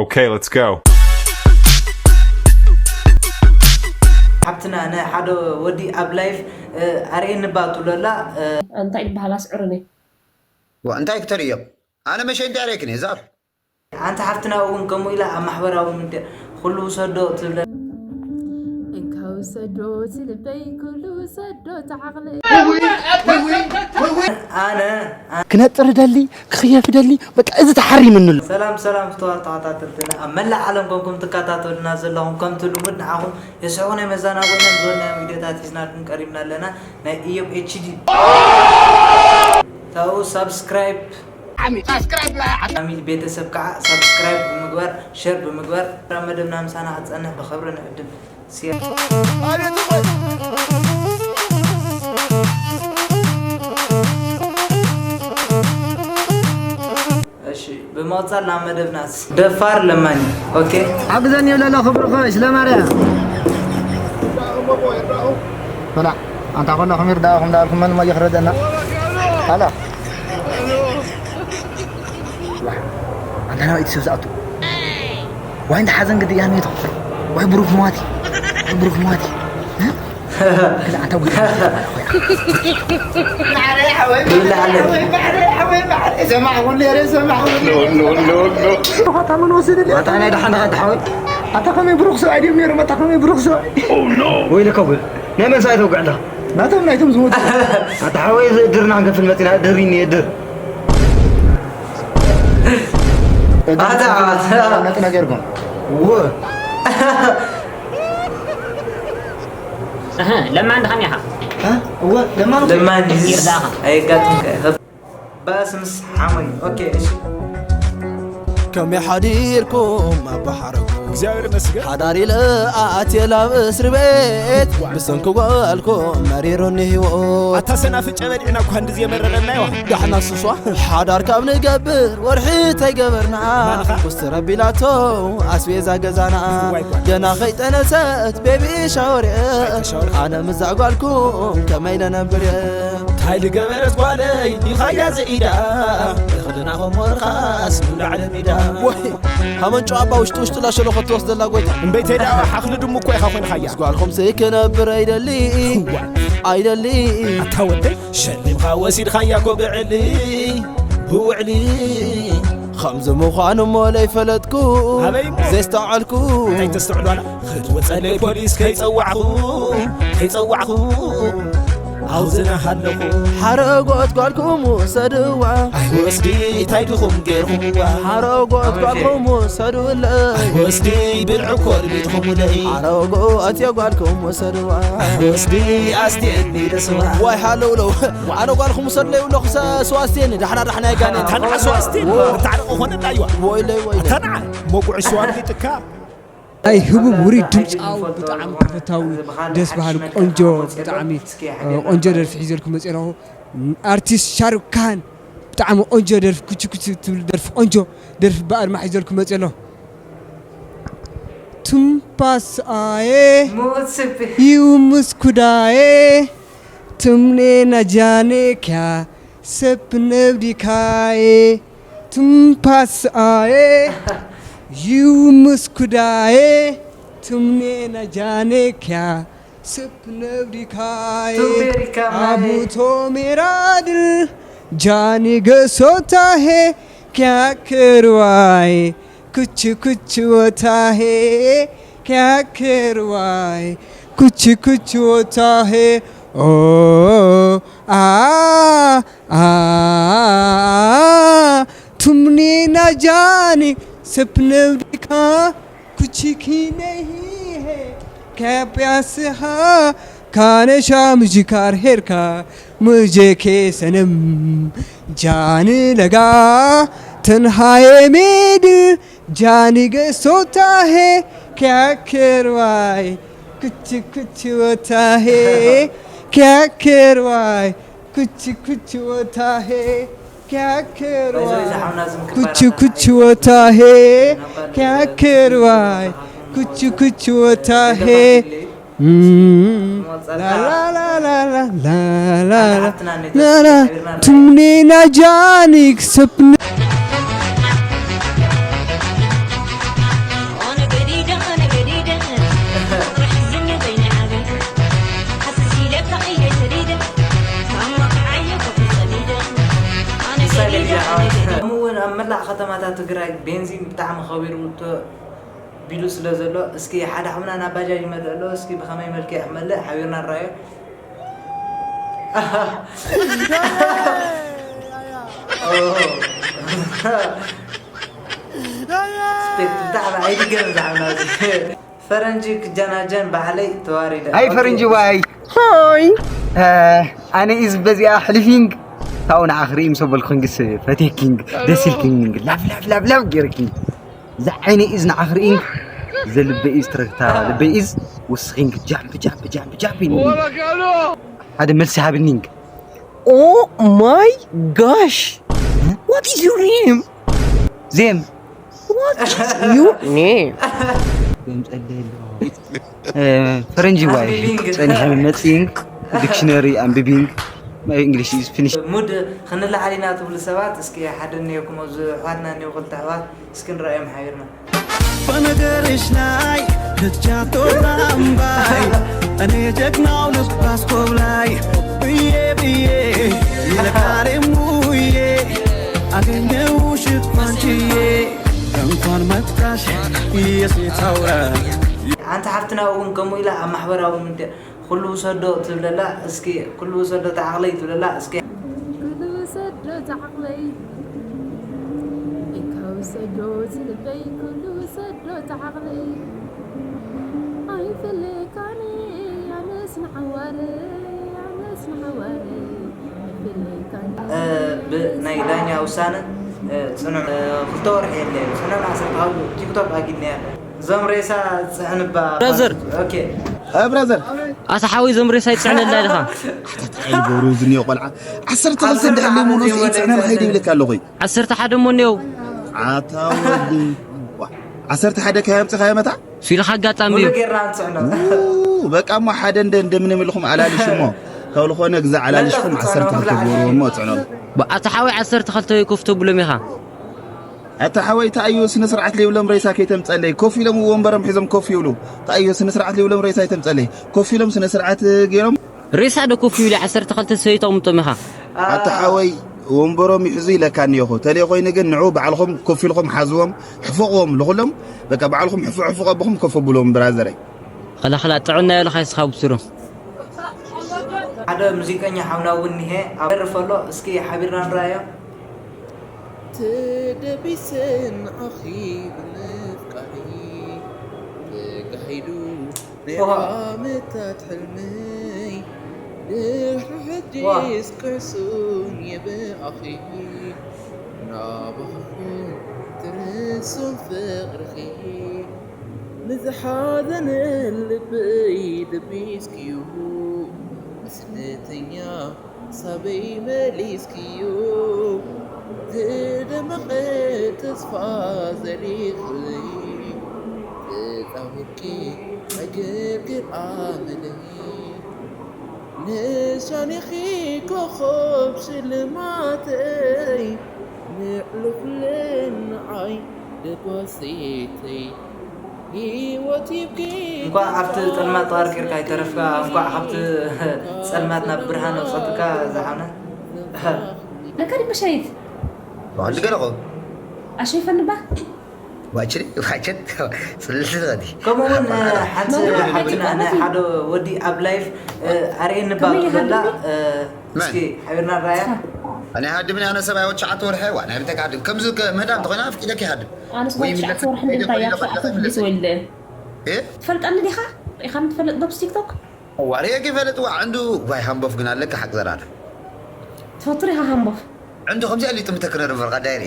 Okay, let's go. ሓብትና ንሓደ ወዲ ኣብ ላይፍ ኣርእየኒ ባ ትብለላ። እንታይ ይበሃል ኣስዕሩኒ። ዋ እንታይ ክተርእዮም? ኣነ መሸ እንታይ ሬክን እየ ዛፍ ኣንቲ ሓፍትና እውን ከምኡ ኢላ ኣብ ማሕበራዊ ሚድያ ኩሉ ውሰዶ ትብለ። እንካ ውሰዶ ትልበይ ኩሉ ውሰዶ ተዓቕለ ኣነ ክነጥር ደሊ ክኽየፍ ደሊ በቃ እዚ ተሓሪምኒ ኣሎ። ሰላም ሰላም ፍትዋር ተኸታተልትና ኣብ መላእ ዓለም ኮንኩም ትከታተሉና ዘለኹም ከምቲ ልሙድ ንዓኹም የስሕቑ ናይ መዘናግዒ እዮም ዝበልናዮም ቪድዮታት ሒዝናልኩም ቀሪብና ኣለና። ናይ ኢዮብ ኤችዲ ታው ሳብስክራይብ ዓሚት ቤተሰብ ከዓ ሳብስክራይብ ብምግባር ሸር ብምግባር መደብና ምሳና ክትፀንሕ ብኽብሪ ንዕድም። እሺ ብምቕፃል ናብ መደብናስ ደፋር ለማኒ። ኦኬ ሓግዘኒ ይብለሎ ክብርኸ ስለማርያ በላ ኣንታ ከለኹም ይርዳእኹም ዳልኩም መን እሞ ይኽረደና ኣላ ኣንታ ናባይቲ ሰብ ዝኣቱ ዋይ እንዳ ሓዘን ግዲ እያ ኔቶ ዋይ ብሩክ መዋቲ ዋይ ብሩክ መዋቲ ኣታ ናይ ደሓን ደሓን ሓወይ ኣታ ከመይ ብሩክ ሰብኣይ ድዮም ነይሮም ኣታ ከመይ ብሩክ ሰብኣይ ወይለካ ጉድ ናይ መን ሰብኣይ ተውግዕ ኣለኻ ናቶም ናይቶም ዝሞቱ ኣታ ሓወይ እዚ እድርና ክንከፍል መፂና እድር እኒ እድር ኣታ ነጥ ነገርኩም ው እህ ለማን ድኻን ኢኻ እወ ለማን ለማን ይርዳኻ ኣየጋጥምካ ኢኻ ባስ ምስ ሓመይ ኦኬ እሺ ከመይ ሓዲርኩም ኣባሓረጉ እግዚኣብሔር ይመስገን ሓዳር ኢለ ኣትየ ላብ እስሪ ቤት ብሰንኪ ጓልኩም መሪሩኒ ህይወት ኣታ ሰናፍጨ በሊዕና እኳ እንድዚ የመረረና ይዋ ዳሕና ስሷ ሓዳር ካብ ንገብር ወርሒ ተይገበርና ውስቲ ረቢላቶ ኣስቤዛ ገዛና ገና ከይጠነሰት ቤቢ ሻወር ኣነ ምዛ ጓልኩም ከመይ ለነብር እንታይ ልገበረት ጓለይ ኢኻያ ዘኢዳ እኽልናኹም ወርኻስ ንላዕሊ ሚዳ ሃመንጮ ኣባ ውሽጢ ውሽጢ ላሸሎ ክትወስደላ ጎይታ እምበይተይ ደኣ ሓኽሊ ድሙ እኮ ኢኻ ኮይንኻያ ጓልኹም ዘይክነብር ኣይደሊ ኣይደሊ ኣታ ወደይ ሸሊምኻ ወሲድኻያ እኮ ብዕሊ ብውዕሊ ከምዚ ምዃኑ እሞ ለይፈለጥኩ ኣበይ እሞ? ዘስተውዓልኩ እንታይ ተስተውዕሉ ኣላ ክትወፀለይ ፖሊስ ከይፀዋዕኹ ከይፀዋዕኹ ኣውዝና ሃለኹ ሓረጎት ጓልኩም ውሰድዋ ኣይወስዲ እንታይ ድኹም ገይርኹምዋ ሓረጎት ጓልኩም ውሰዱለ ኣይወስዲ ብልዑ ኮርቢትኹም ውለኢ ሓረጎት የጓልኩም ውሰድዋ ኣይወስዲ ኣስትየኒ ደስዋ ዋይ ሃለውለው ኣነ ጓልኩም ውሰድለይ ብለኹሰ ስዋስቴኒ ዳሕና ዳሕና የጋነ ታንዓ ስዋስቴኒ ታዕረቕ ኾነ ዳይዋ ወይለይ ወይለይ ታንዓ መጉዕ ስዋን ሊጥካ ናይ ህቡብ ውሩይ ድምፃዊ ብጣዕሚ ተፈታዊ ደስ በሃሊ ቆንጆ ብጣዕሚ ቆንጆ ደርፊ ሒዘልኩም መፅእ ኣለኹ ኣርቲስት ሻሩክ ካን ብጣዕሚ ቆንጆ ደርፊ ኩችኩች ትብል ደርፊ ቆንጆ ደርፊ ብኣድማ ሒዘልኩም መፅእ ኣለኹ ትምፓስኣየ ይውምስ ኩዳየ ትምኔ ናጃኔ ክያ ሰብ ነብዲካየ ትምፓስኣየ ይውምስ ኩዳየ ትምኔ ናጃኔ ክያ ሰብ ነብዲካየ አቡቶ ሜራድል ጃኒ ገሶታሄ ክያ ክርዋየ ኩች ኩች ወታሄ ክያ ክርዋይ ኩች ኩች ወታሄ ኦ አ አ ቱምኒ ናጃኒ ሰፕነብዲካ ኩችኪ ነሂሄ ከፕያስሃ ካነሻ ምጅካር ሄርካ ምጀኬ ሰነም ጃኒ ለጋ ተንሃየ ሜድ ጃኒ ገሶታሄ ክያክርዋይ ኩች ኩች ወታሄ ክያክርዋይ ኩች ኩች ወታሄ ክያክርዋይ ኩች ኩች ወታሄ ክያክርዋይ ኩች ኩች ወታሄ ላላላላላላላ ቱምኔና ጃኒክ ሰፕነ ከተማታት ትግራይ ቤንዚን ብጣዕሚ ከቢሩ ተ-፣ ቢሉ ስለ ዘሎ፣ እስኪ ሓደ ሓውና ናብ ባጃጅ ይመልእ ኣሎ። እስኪ ብኸመይ መልክዕ ክመልእ ሓቢርና ንራዮ። ኦ። ስፔክ ብጣዕሚ ኣይድገምን ዝዓብና እዚ። ፈረንጂ ክጀናጀን ባዕለይ ተዋሪደ። ሃይ ፈረንጂ ዋይ። ሃይ። ኣነ ኢዝ በዚኣ ሕሊፊንግ ታው ንዓኽ ርኢ ምስ በልኩ ክንግስ ፈቴኪንግ ደስ ኢልኪንግ ላፍ ላፍ ላፍ ላፍ ጌርኪንግ። እዛ ዓይነ ኢዝ ንዓኽ ርኢንግ። ዘ ልበ ኢዝ ትረግታ ልበ ኢዝ ውስኺንግ ጃምፕ ጃምፕ ጃምፕ ጃምፕ ኢንግ። ሓደ መልሲ ሃብኒንግ። Oh my gosh! What is your name? ዜም። What is your name? ዜም ጸለየ ኣለዎ። እ፣ ፈረንጂ ዋይ ኣንቢቢንግ። ጸኒሐ መጺንግ ዲክሽነሪ ኣንቢቢንግ። My English is finished. ሙድ ክንለዓል ኢና ትብሉ ሰባት እስኪ ሓደ እኒኦኩም ኣብዚ ኣሕዋትና እኒኦ ክልተ ኣሕዋት እስኪ ንረኣዮም ሓቢርና። በነገርሽ ላይ ልጃቶ ላምባይ እኔ ጀግናው ልባስ ኮብላይ ብዬ ብዬ ለቃሌ ሙዬ አገኘሁሽ ፋንቺዬ እንኳን መጣሽ የሴት አውራ። ሓንቲ ሓፍትና እውን ከምኡ ኢላ ኣብ ማሕበራዊ ሚድያ ኩሉ ውሰዶ ትብለላ እስኪ፣ ኩሉ ውሰዶ ተዓቕለይ ትብለላ እስኪ። ኩሉ ውሰዶ ተዓቕለይ፣ እንካ ውሰዶ ዝልበይ፣ ኩሉ ውሰዶ ተዓቕለይ። ኣይፍለካኒ ኣነስ ንሓዋረይ፣ ኣነስ ንሓዋረይ፣ ኣይፍለካኒ። እ፣ ብናይ ዳኛ ውሳነ፣ እ፣ ጽኑዕ፣ እ፣ ክልተ ወርሒ የለ፣ ጽኑዕ ማእሰርቲ ካብ ቲክቶክ ኣጊድናዮ። እዞም ሬሳ ጽዕንባ። ብራዘር። ኦኬ። እ፣ ብራዘር። ኣታ ሓወይ፣ እዞም ሬሳ ይጽዕነላ ኢልኻ። እንታይ ልገብሩ ዝኒኦ ቆልዓ? ዓሰርተ ክልተ እንድሕር ለይሞኖስ ይጽዕነና ኸይደ ይብለካ ኣለኹ። ዓሰርተ ሓደ እሞ እኒኦ። ኣታ ወዲ። ዋ፣ ዓሰርተ ሓደ ከይ ኣምጺኻዮ መታ? ፊልኻ ኣጋጣሚ እዩ። ሙሉ ጌርና ንጽዕኖ። ው፣ በቃ እሞ ሓደ እንደ-፣ እንደምንም ኢልኹም ኣላልሽ እሞ። ካብ ዝኾነ ግዛ ኣላልሽኩም ዓሰርተ ክልተ ግበርዎ እሞ ጽዕኖ። ብ-፣ ኣታ ሓወይ ዓሰርተ ክልተ ወይ ኮፍ ተብሎም ኢኻ። ኣታ ሓወይ፣ ተኣዮ ስነ ስርዓት ዘይብሎም ሬሳ ከይተምጸለይ። ኮፍ ኢሎም ወንበሮም ሒዞም ኮፍ ይብሉ። ተኣዮ ስነ ስርዓት ዘይብሎም ሬሳ ኣይተምጸለይ። ኮፍ ኢሎም ስነ ስርዓት ገይሮም። ሬሳ ዶ ኮፍ ይብሉ? ዓሰርተ ክልተ ሰበይቲ ኣቕምጦም ኢኻ። ኣታ ሓወይ፣ ወንበሮም ይሕዙ ኢለካ እኒኦኹ። ተለይ ኮይኑ ግን ንዑ ባዕልኹም ኮፍ ኢልኹም ሓዝዎም፣ ሕፈቕዎም ንኹሎም። በቃ ባዕልኹም ሕፉቕ ሕፉቕ ኣቦኹም ኮፍ ኣብልዎም ብራዘረይ። ኸላ ኸላ ጥዕና የለኻ ይስኻ ብስሩ። ሓደ ሙዚቀኛ ሓውና እውን እኒሀ፣ ኣብ ደርፍ ኣሎ። እስኪ ሓቢርና ንረኣዮ። ተደቢሰ ንዓኺ ብምፍቃረይ ተጋሂዱ ናይ ኦሃ። ዓመታት ሕልመይ ድሕሪ ሕጂስ ክሕሱን እየ ብኣኺ ናባኺ ትርሱን ፍቕርኺ ንዝሓዘነ ልበይ ደቢስክዩ ስደተኛ ሳበይ መሊስክዮ ዝደመቐ ተስፋ ዘሪኽለይ ተጻዊርኪ ዕግርግር ኣመለይ ንሻኒኺ ኮኾብ ሽልማተይ ንዕሉ ኩለን ንዓይ ደጓሲተይ እንኳዕ ኣብቲ ጸልማት ተቐርቂርካ ኣይተረፍካ፣ እንኳዕ ካብቲ ጸልማት ናብ ብርሃን ኣውጸእካ ዝሓነ። ለካ ድመሻይት ዋንዲ ገለኹ ኣሸይፈንባ ዋችሪ ዋቸት ጽልልቲ ትኸዲ ከምኡ እውን ሓንቲ ሓብትና ንሓደ ወዲ ኣብ ላይፍ ኣርእየኒ ባ ክብላ እስኪ ሓቢርና ራያ ናይ ሃድምን ኣነ ሰብኣይ ወዲ ሸዓተ ወርሒ ዋ ናይ ብተካ ሃድም ከምዚ ምህዳም ተኾይና ኣፍቂደኪ ሃድም ኣነስ ወይ ወዲ ሸዓተ ወርሒ እንድልታ እያ ሸዓተ ክልስ ወልደ ትፈልጠኒ ዲኻ ኢኻ ንትፈልጥ ዶብ ቲክቶክ ዋርየ ክፈልጥ ዋ ዕንዱ ዋይ ሃምቦፍ ግን ኣለካ ሓቅ ዘራር ትፈቱ ዲኻ ሃምቦፍ ዕንዱ ከምዚ ኣሊጡ ምተክረር በርካ ዳይሬ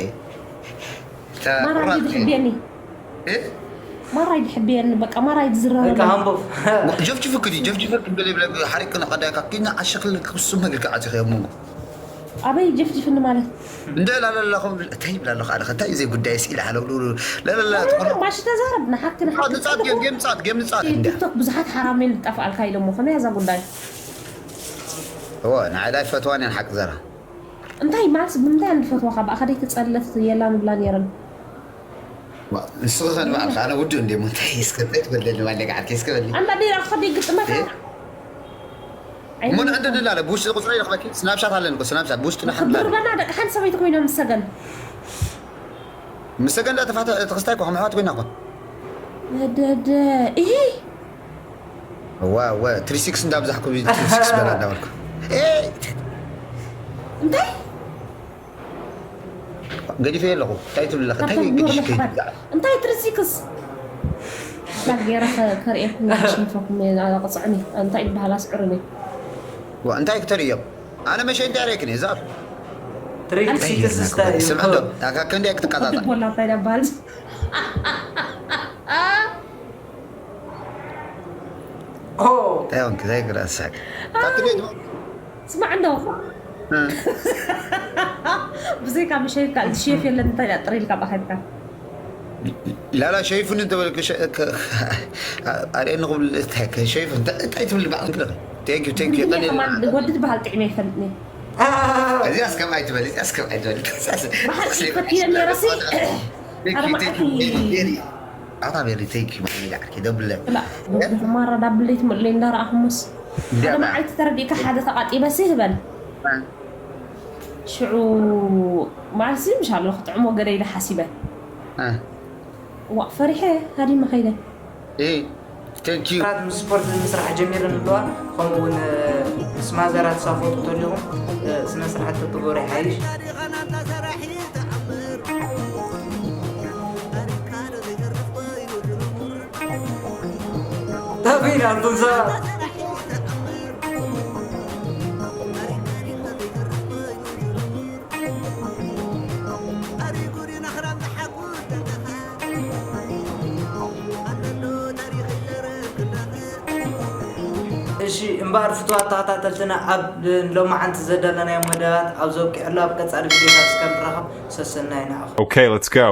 ማራ ድሕብየኒ ማራይ ድሕብየኒ በቃ ማራይ ዝዝረበ በቃ ሃምቦፍ ጀፍጅፍክ ድዩ ጀፍጅፍክ ገለ ይብለክ ሓሪቅክን ቀዳይካ ኪና ዓሸክልክ ክሱም መግልካ ዓፂኸ ኣብ መንጎ ኣበይ ጀፍጅፍኒ ማለት እንደ ላለላኹም እንታይ ይብላ ኣለኹ ኣለኸ እንታይ እዩ ዘይ ጉዳይ ስኢል ኣለብሉ ለለላ ትኾነ ማሽ ተዛረብ ንሓክን ሓክን ንጻት ጌም ጌም ንጻት ጌም ንጻት እንደ ቲክቶክ ብዙሓት ሓራም እዮም ዝጠፍኣልካ ኢሎሞ ከመይ እዛ ጉዳይ እወ ንዓይ ዳይ ፈትዋን እየን ሓቂ ዘራ እንታይ ማለት ብምንታይ እንድፈትዋኻ ብኣኻ ደይ ትጸልፍ የላ ንብላ ነይረን ንስኺ ኸ ንባዕልኺ ኣነ ውዱእ እንደ እሞ እንታይ እስከ እንታይ ትበለኒ ባለይ ዓርኪ እስከ በሊ ኣንዳ ቢራ ኸዲ ግጥመካ እሞ ንዕንድድላ ኣለ ብውሽጢ ቁፅሪ ይረኽበኪ ስናፕሻት ኣለኒ እኮ ስናፕሻት ብውሽጢ ንሓንቲ ኣለ ክብርበና ደቂ ሓንቲ ሰበይቲ ኮይኖም ዝሰገን ምስ ሰገን ዳ ተፋተ እቲ ክስታይ እኮ ከም ኣሕዋት ኮይና እኮ። ደደ። እሂ። እዋ፣ እወ፣ ትሪ ሲክስ እንዳብዛሕኩ፣ ትሪ ሲክስ በላ እንዳበልኩ። ኤይ! እንታይ? ገዲፈ ኣለኹ። እንታይ ትብል ኣለኻ? እንታይ ካብቶም ገዲሽ ኖርማል ከይድ? እንታይ ትሪ ሲክስ? ላግ ገይረ ከ-፣ ከርእየኩም ሽንፈኩም እየ፣ ኣቕጽዑኒ። እንታይ ይበሃል? ኣስዕሩኒ። ዋ፣ እንታይ ክተርእዮም? ኣነ መሸ እንታይ ርእየክን እየ? ዛብ። ትሪ ሲክስ እንታይ እዩ? ስምዕ ዶ? ኣካ ክንደይ ክትቀጻጸር? ድቦላ እንታይ ይበሃል? ኦ። እንታይ ሆንክ? እንታይ ግራ ሳቅ? ታክል ስማዕ እንዶ። እ። ብዘይካ ምሸይካ ሼፍ የለን፣ እንታይ ደኣ ጥሪልካ ባኸድካ? ላላ ሸይፉኒ እንተበልክ ሸ-፣ ከ-፣ ኣርእየኒ ክብል እንታይ ከ-፣ ሸይፉ እንታይ፣ እንታይ ትብል በዓል ክልኸ? Thank you፣ thank you፣ ትግርኛ የቀንየልና። ከማን ወዲ ትበሃል ጥዕመ ይፈልጥኒ። አ፣ እዚኣስ ከም ኣይትበል፣ እዚኣስ ከም ኣይትበል። በሓቂ ፈትየ ነይረ ሲ። Thank you፣ ኣረ thank you፣ መዓልቲ very፣ very። ኣታ very thank you፣ ማሚ፣ ዓርኪ፣ ደብለ። ላ፣ ማራ ዳብለይ ትመልለይ እንዳረኣኹምስ። እንዲያ ሓደ ባ። መዓልቲ ተረዲእካ ሓደ ተቓጢበ ሲ ህበል። አ። ሽዑ ማልሲ ምሽ ኣሎ ክጥዕሞ ገለ ኢለ ሓሲበ። እ። ዋእ፣ ፈሪሐ ሃዲመ ኸይደ። እ፣ thank you። ስራት ምስ ስፖርት ምስራሕ ጀሚረን ኣለዋ። ከምኡ እውን፣ እ፣ ምስ ማዘራት ሳፖርት ተሊኹም፣ እ፣ ስነ ስርዓት ተትገብሩ ይሓይሽ። ተፊና ኣንቱም ሰባት። እሺ እምበኣር ፍትዋት ተኸታተልትና ኣብ ሎማዓንቲ ዘዳለናዮም መደባት ኣብ ዘብቂዐሉ ኣብ ቀጻሊ ቪድዮታት እስከ ንራኸብ ሰሰናይ ንዓኹም። Okay, let's go.